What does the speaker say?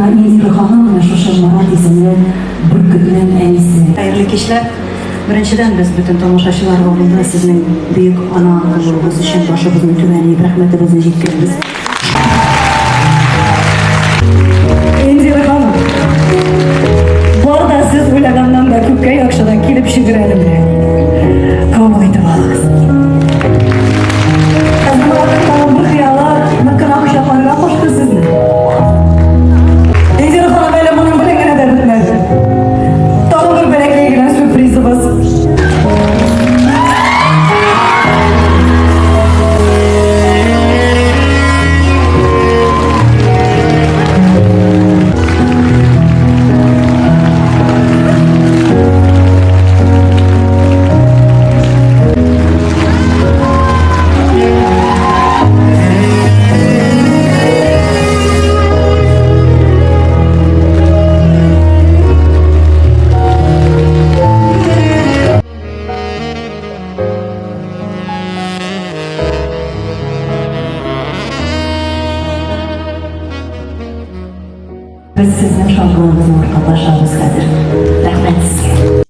Индира ханым менә шушы Марат исемле бөркетнең әнисе. Хәерле кичләр! Беренчедән, без бөтен тамашачылар алдында сезнең бөек ана булуыгыз өчен башыбызны түбән иеп рәхмәтебезне җиткерәбез. Индира ханым, бар да сез уйлаганнан да күпкә яхшырак килеп чыгыр әле менә. Кабул итеп алыгыз. Ә тагын бер хыялы нык кына кочакларга кушты сезне. Индира ханым әле моның белән генә дә бетмәде. Тагын бер бәләкәй генә сюрпризыбыз. Без сезнең шатлыгыгызны уртаклашабыз хәзер. Рәхмәт сезгә.